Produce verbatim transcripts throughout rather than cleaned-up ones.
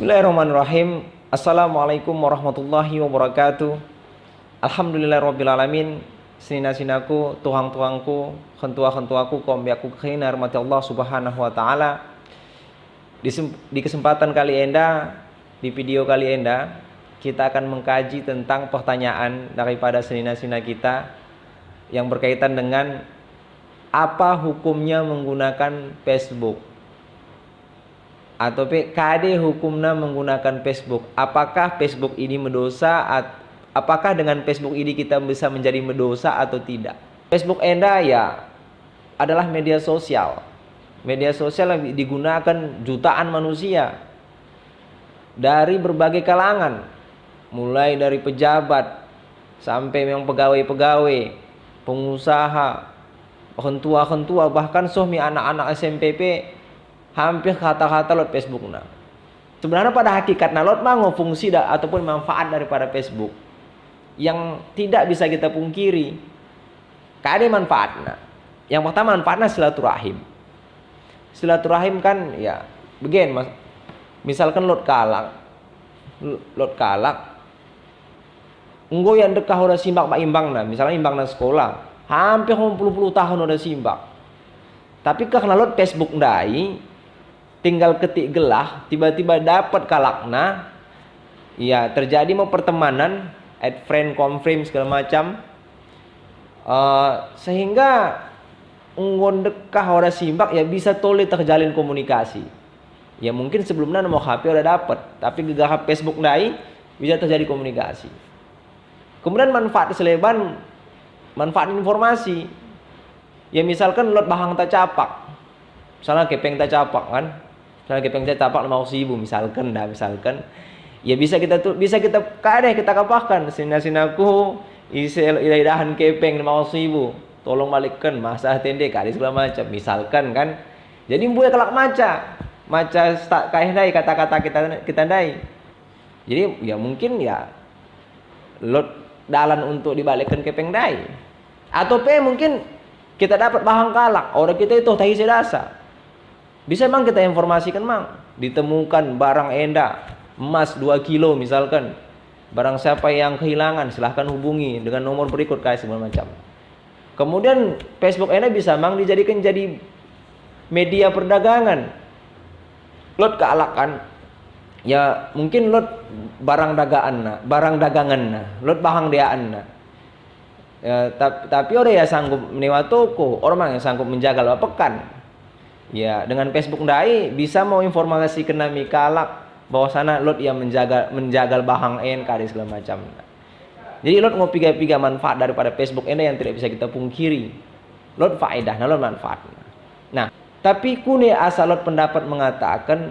Bismillahirrahmanirrahim. Assalamualaikum warahmatullahi wabarakatuh. Alhamdulillahirabbil alamin. Senina-seninaku, tohang-tohangku, khentua-khentuaku, kaum biakku kena dirahmati Allah Subhanahu wa Ta'ala. Di sem-, di kesempatan kali enda, di video kali enda, kita akan mengkaji tentang pertanyaan daripada senina-senina kita yang berkaitan dengan apa hukumnya menggunakan Facebook. Atau pe kade hukumna menggunakan Facebook. Apakah Facebook ini mendosa at-, apakah dengan Facebook ini kita bisa menjadi mendosa atau tidak? Facebook enda ya adalah media sosial. Media sosial yang digunakan jutaan manusia dari berbagai kalangan, mulai dari pejabat sampai memang pegawai-pegawai, pengusaha, khentua-khentua, bahkan soh mi anak-anak S M P pe hampir hata-hata lot Facebook na. Sebenarnya pada hakikatna lot ma ngo fungsi da, ataupun manfaat daripada Facebook yang tidak bisa kita pungkiri. Kade manfaatna. Yang pertama manfaatna silaturahim. Silaturahim kan ya, begin mas, misalkan lot kalak, lot kalak, enggo ya ndekkah oda simbak ba imbangna, misalnya imbangna sekolah, hampir puluh-puluh tahun oda simbak. Tapi karena lot Facebook ndai, tinggal ketik gelah, tiba-tiba dapat kalakna, ya terjadi mau pertemanan, add friend, confirm segala macam. Eh, sehingga enggo ndekkah oda simbak ya bisa tole terjalin komunikasi. Ya mungkin sebelumna nomor H P oda dapat, tapi gegah Facebook ndai bisa terjadi komunikasi. Kemudian manfaat seleban, manfaat informasi. Ya misalkan lot bahang tacapak. Misalnya kepeng tacapak kan. Misalnya kepeng tacapak lima ratus ribu misalkan da, misalkan. Ya bisa kita tu, bisa kita kade kita kapahkan. Senina-seninaku, ise ida-idahan kepeng lima ratus ribu. Tolong balikkan, masa tende kade segala macam. Misalkan kan. Jadi mbue kalak maca. Maca sta-, kaih ndai kata-kata kita, kita ndai. Jadi ya mungkin ya lot dalan untuk dibalikkan kepeng ndai. Atau pe mungkin kita dapat bahang kalak, oda kita itu tahi sedasa. Bisa mang kita informasikan mang, ditemukan barang enda, emas dua kilo misalkan. Barang siapa yang kehilangan, silahkan hubungi dengan nomor berikut, kayak segala macam. Kemudian Facebook enda bisa mang dijadikan jadi media perdagangan. Lot kalak kan, ya mungkin lot barang daganganna, barang daganganna, lot bahang deanna. Ya, tap-, tapi oda ya sanggup menyewa toko, oda mang ya sanggup menjagal ba pekan. Ya, dengan Facebook ndai bisa mau informasikan ami kalak bahwasana lot ya menjagal, menjagal bahang en kade segala macam. Jadi lot ngo piga-piga manfaat daripada Facebook enda yang tidak bisa kita pungkiri. Lot faedahna, lot manfaatna. Nah, tapi kune asa lot pendapat mengatakan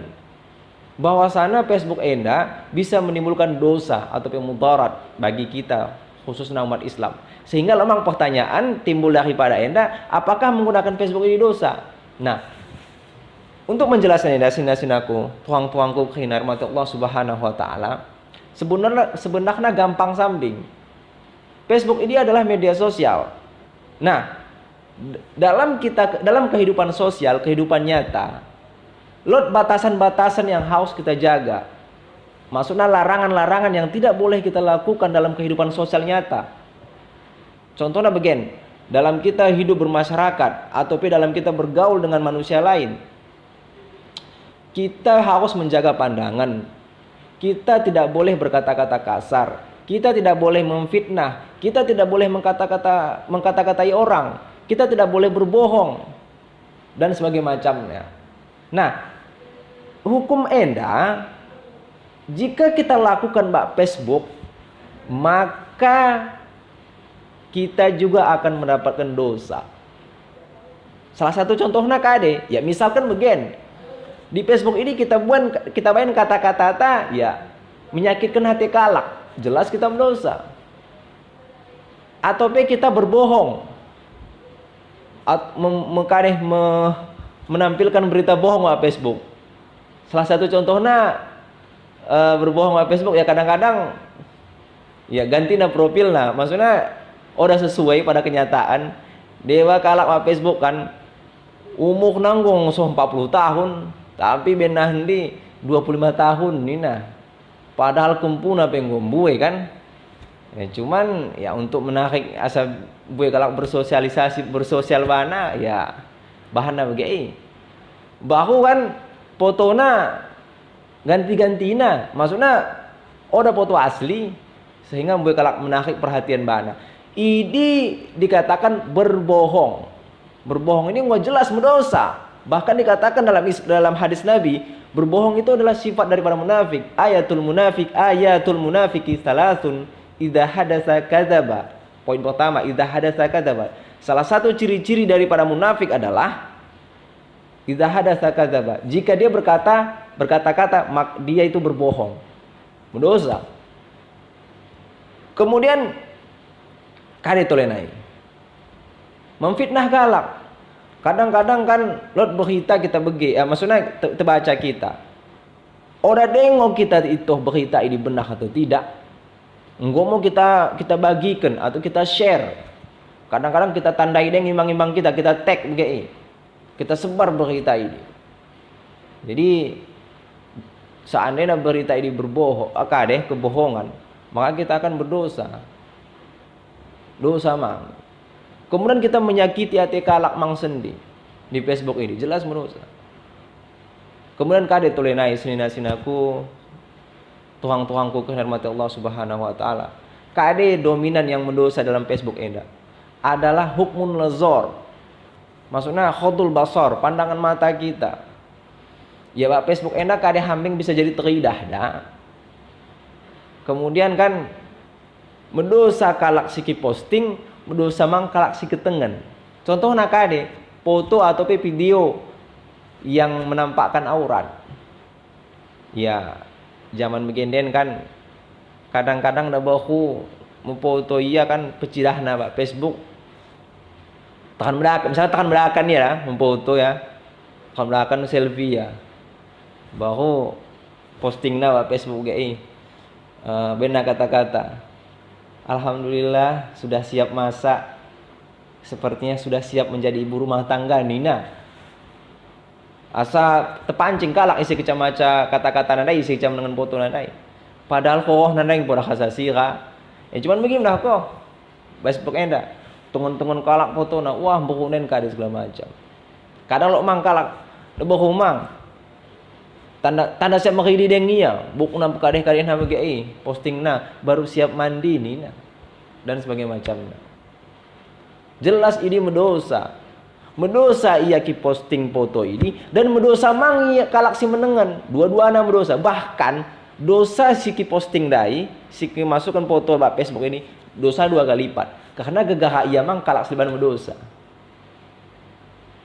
bahwasana Facebook enda bisa menimbulkan dosa atau pe mudarat bagi kita, khususnya umat Islam. Sehingga lot mang pertanyaan timbul daripada enda, apakah menggunakan Facebook ini dosa? Nah, untuk menjelaskan enda, senina-seninaku, tohang-tohangku kena dirahmati Allah Subhanahu wa Ta'ala, sebenarnya, sebenarnya gampang sambing. Facebook ini adalah media sosial. Nah, d-, dalam kita, dalam kehidupan sosial, kehidupan nyata, lot batasan-batasan yang harus kita jaga. Maksudnya larangan-larangan yang tidak boleh kita lakukan dalam kehidupan sosial nyata. Contohnya begini, dalam kita hidup bermasyarakat atau pe dalam kita bergaul dengan manusia lain, kita harus menjaga pandangan. Kita tidak boleh berkata-kata kasar. Kita tidak boleh memfitnah. Kita tidak boleh mengkata-kata, mengkata-katai orang. Kita tidak boleh berbohong. Dan sebagainya macamnya. Nah, hukum enda, jika kita lakukan ba Facebook, maka kita juga akan mendapatkan dosa. Salah satu contohnya kade, ya misalkan begini. Di Facebook ini kita buan, kita main kata-kata ta, ya menyakitkan hati kalak, jelas kita mendosa. Atau pe kita berbohong. At-, mem-, mengkade me-, menampilkan berita bohong ba Facebook. Salah satu contohnya, eh, berbohong ba Facebook ya kadang-kadang ya ganti na profilna. Maksudnya oda sesuai pada kenyataan. Dewa kalak ba Facebook kan, umur nanggung so empat puluh tahun, tapi bena handi dua puluh lima tahun nina. Padahal kumpuna pe nggo mbue kan. Ya, cuman ya untuk menarik asa mbue kalak bersosialisasi, bersosial bana, ya bahanna bage i. Bahu kan potona ganti-gantina, maksudna oda poto asli, sehingga mbue kalak menarik perhatian bana. Idi dikatakan berbohong. Berbohong ini nggo jelas mendosa. Bahkan dikatakan dalam is-, dalam hadis Nabi, berbohong itu adalah sifat daripada munafik. Ayatul munafik, ayatul munafiki salasun, idza hadasa kadzaba. Poin pertama, idza hadasa kadzaba. Salah satu ciri-ciri daripada munafik adalah idza hadasa kadzaba. Jika dia berkata, berkata-kata, mak-, dia itu berbohong. Mendosa. Kemudian, kade tole nai. Memfitnah kalak. Kadang-kadang kan lot berita kita bege, ya, maksudnya te-, terbaca kita. Oda dengo kita itu berita ini benar atau tidak. Nggo mo kita, kita bagikan atau kita share. Kadang-kadang kita tandai deng imang-imang kita, kita tag bage i. Kita sebar berita ini. Jadi, seandainya berita ini berbohong, ah, kade kebohongan, maka kita akan berdosa. Dosa mang. Kemudian kita menyakiti hati kalak mang sendi di Facebook ini, jelas mendosa. Kemudian kade tole nai senina-seninaku, tuhang-tuhangku kehormati Allah Subhanahu wa Ta'ala. Kade dominan yang mendosa dalam Facebook enda adalah hukmun nazar. Maksudnya ghadul basar, pandangan mata kita. Ya, ba Facebook enda kade hambing bisa jadi teridah da. Kemudian kan mendosa kalak siki posting, mendosa mang kalak siki tengen. Contohna kade, foto atau pe video yang menampakkan aurat. Ya, zaman begenden kan kadang-kadang da bahu memfoto ia kan pecidahna ba Facebook. Takan belakan, misalnya takan belakan ia lah, memfoto ya. Takan belakan selfie ya. Bahu postingna ba Facebook ge i. Eh, bena kata-kata, "Alhamdulillah, sudah siap masak. Sepertinya sudah siap menjadi ibu rumah tangga, nina." Asa terpancing kalak isi kecamaca kata-kata nandai, isi kecam dengan foto nandai. Padahal koh nandai pura khasa sira. Ya, cuman begini lah koh. Facebook enda. Tungun-tungun kalak fotona, wah, buku nen kade segala macam. Kadang lo mang kalak, lo buku mang. Tanda, tanda siap mengidi deng ia, buku nam kadeh-kadeh nama ge i, postingna, baru siap mandi nina. Dan sebagainya macamnya. Jelas ini mendosa. Mendosa ia ki posting foto ini, dan mendosa mang ia kalak si menengen. Dua-duana mendosa. Bahkan, dosa si ki posting dai, si ki masukkan foto ba Facebook ini, dosa dua kali lipat. Karena gegara ia mang kalak si leban mendosa.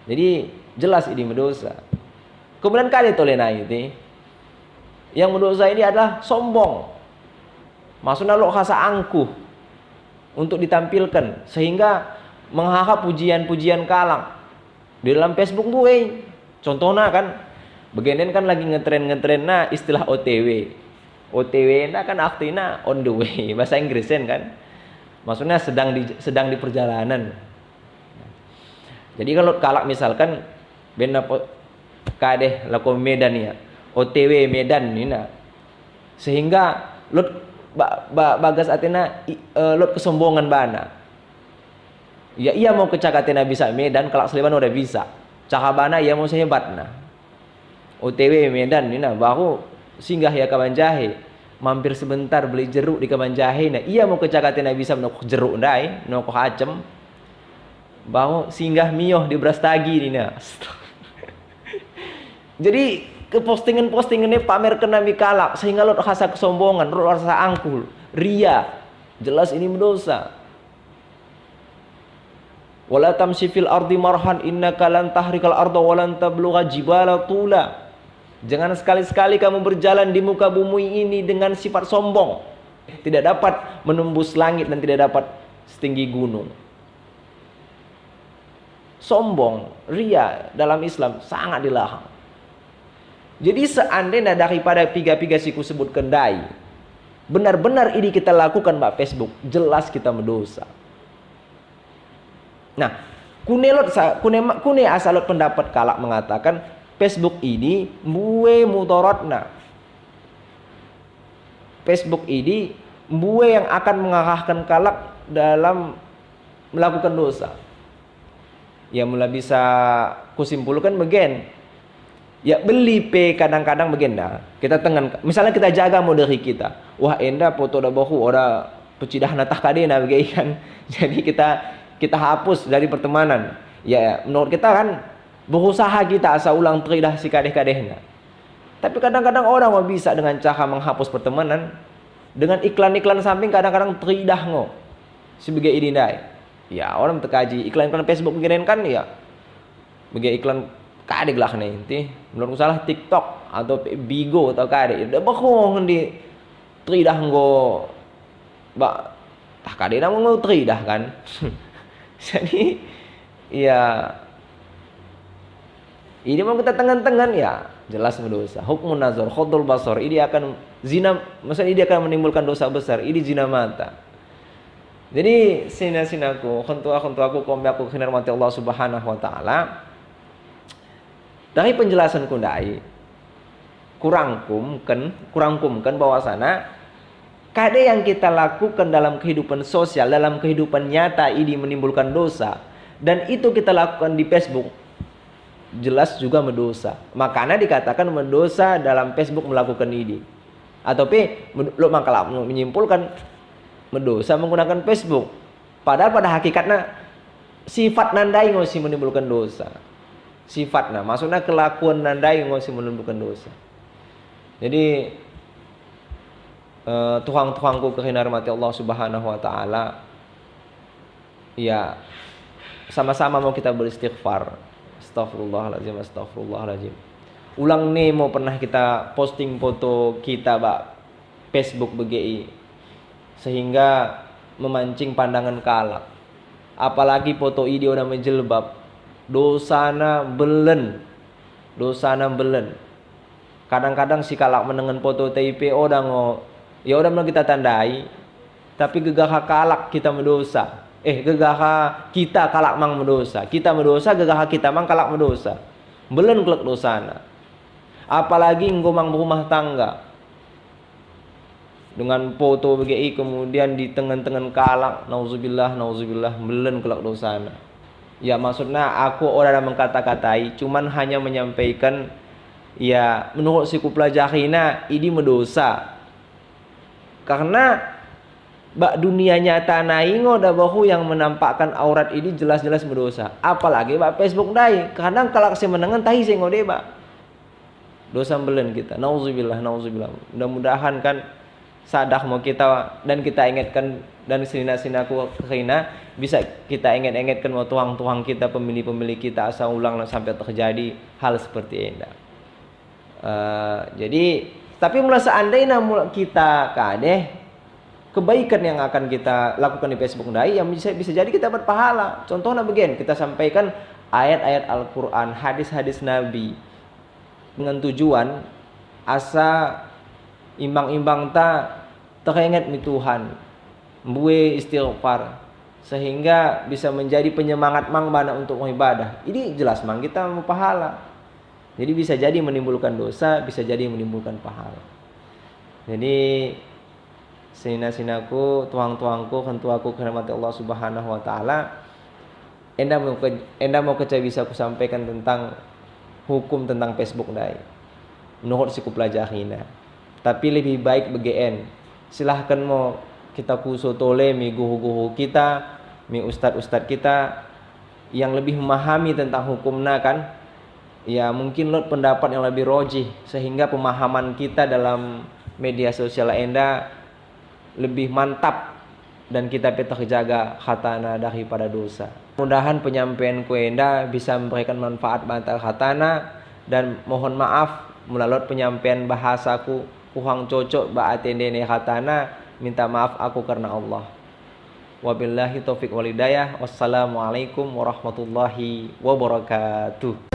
Jadi, jelas ini mendosa. Kemudian kade tole nai iti. Yang mendosa ini adalah sombong. Maksudna lo khasa angkuh untuk ditampilkan, sehingga mengharap pujian-pujian kalak di dalam Facebook bue. Contohna kan, begenden kan lagi ngetren-ngetrenna istilah O T W. O T W na kan artina on the way, bahasa Inggris kan. Maksudnya sedang di, sedang di perjalanan. Jadi kalau kalak misalkan bena po-, kadeh lako Medan ia, O T W Medan nina. Sehingga lot ba-, ba-, bagas atina i-, eh, lot kesombongan bana. Ya, ia mau kecak atina bisa Medan, kalak si leban oda bisa. Caka bana ia mau sehebatna. O T W Medan nina, bahu singgah ia Kabanjahe. Mampir sebentar beli jeruk di Kabanjahe. Nah, ia mau kecak atina bisa menokoh jeruk ndai, menokoh acem. Bahu singgah mioh di Brastagi nina. Jadi, kepostingan-postingan ini pamerkan nami kalak, sehingga lot rasa kesombongan, lot rasa angkuh, ria. Jelas ini mendosa. "Wala tamshi fil ardi marhan innaka lan tahrikal arda wa lan tablugha jibala tula." Jangan sekali-sekali kamu berjalan di muka bumi ini dengan sifat sombong. Tidak dapat menembus langit dan tidak dapat setinggi gunung. Sombong, ria dalam Islam sangat dilarang. Jadi seandainya daripada piga-piga si kusebutkan dai, benar-benar ini kita lakukan ba Facebook, jelas kita mendosa. Nah, kune lot sa-, kune ma-, kune asa lot pendapat kalak mengatakan, Facebook ini mbue mudaratna. Facebook ini mbue yang akan mengarahkan kalak dalam melakukan dosa. Ya, mula bisa kusimpulkan begen. Ya, beli pe kadang-kadang begen dah. Kita tengen, misalnya kita jaga mo diri kita. Wah, enda foto da bohu, ora pecidah na tah kadena bege kan. Jadi kita, kita hapus dari pertemanan. Ya, menurut kita kan, berusaha kita asa ulang teridah si kadeh-kadehna. Tapi kadang-kadang orang mo bisa dengan cara menghapus pertemanan, dengan iklan-iklan samping kadang-kadang teridah ngo. Si bege ini ndai. Ya, orang tekaji iklan-iklan Facebook begenen kan, ya. Bege iklan kadeh lah ne inti. Menurutku salah TikTok atau Bigo atau kadeh. Ya, da bohu di teridah ngo, ba, tah kadena ngo teridah kan. Jadi, ya, ini mo kita tengen-tengen, ya, jelas mendosa. Hukmun nazar, ghaddul basar, ini akan zina, maksudnya ini akan menimbulkan dosa besar, ini zina mata. Jadi, sina-sinaku, khentua-khentuaku, komiaku, kena dirahmati Allah Subhanahu wa Ta'ala. Dari penjelasanku ndai, kurangkumken, kurangkumken bahwasana kadeh yang kita lakukan dalam kehidupan sosial, dalam kehidupan nyata ini menimbulkan dosa. Dan itu kita lakukan di Facebook, jelas juga mendosa. Makanya dikatakan mendosa dalam Facebook melakukan ini. Atau pe, men-, lo mangkala menyimpulkan mendosa menggunakan Facebook. Padahal pada hakikatna, sifatna ndai ngo si menimbulkan dosa. Sifatna, maksudna kelakuanna ndai ngo si menimbulkan dosa. Jadi, eh, tuhang-tuhangku kena dirahmati Allah Subhanahu wa Ta'ala, ya, sama-sama mo kita beristighfar. Astagfirullahaladzim, astagfirullahaladzim. Ulang ne mo pernah kita posting foto kita ba Facebook bege i, sehingga memancing pandangan kalak. Apalagi foto i di oda me jilbab, dosana mbelen, dosana mbelen. Kadang-kadang si kalak menengen foto te i pe oda ngo, ya oda me kita tandai, tapi gegaha kalak kita mendosa. Eh, gegaha kita kalak mang mendosa. Kita mendosa, gegaha kita mang kalak mendosa. Mbelen kelek dosana. Apalagi ngo mang berumah tangga. Dengan foto bege i kemudian ditengen-tengen kalak, nauzubillah, nauzubillah, mbelen kelek dosana. Ya, maksudna aku oda mengkata-katai, cuman hanya menyampaikan, ya, menurut si kupelajarina, ini mendosa. Karena ba dunia nyata ndai ngo da bohu yang menampakkan aurat ini jelas-jelas mendosa. Apalagi ba Facebook ndai. Kadang kalak si menengen tahi si ngo de ba. Dosa mbelen kita. Nauzubillah, nauzubillah. Mudah-mudahan kan sadar mo kita dan kita ingatkan dan sina-sinaku kena bisa kita ingat-ingatkan mo tuhang-tuhang kita, pemilih-pemilih kita, asa ulang sampai terjadi hal seperti ini. Eh, jadi, tapi mula seandainya mula kita kadeh, kebaikan yang akan kita lakukan di Facebook ndai, yang bisa, bisa jadi kita dapat pahala. Contohnya begini, kita sampaikan ayat-ayat Al-Quran, hadis-hadis Nabi, dengan tujuan asa imbang-imbang ta teringat mi Tuhan, mbue istighfar, sehingga bisa menjadi penyemangat mang bana untuk beribadah. Ini jelas mang kita mau pahala. Jadi bisa jadi menimbulkan dosa, bisa jadi menimbulkan pahala. Jadi, sina-sinaku, tuhang-tuhangku, khentuaku kena dirahmati Allah Subhanahu wa Ta'ala, enda mau ke, enda mau keca bisa kusampaikan tentang hukum tentang Facebook ndai. Menurut si kupelajarina. Tapi lebih baik begen. Silahkan mo kita kuso tole mi guhu-guhu kita, mi ustad-ustad kita yang lebih memahami tentang hukumna kan. Ya, mungkin lot pendapat yang lebih rojih, sehingga pemahaman kita dalam media sosial enda lebih mantap dan kita pe terjaga hatana daripada dosa. Mudahan penyampaianku enda bisa memberikan manfaat banta hatana dan mohon maaf mula lot penyampaian bahasaku kurang cocok ba atende ne hatana, minta maaf aku karena Allah. Wabillahi taufik wal hidayah. Wassalamualaikum warahmatullahi wabarakatuh.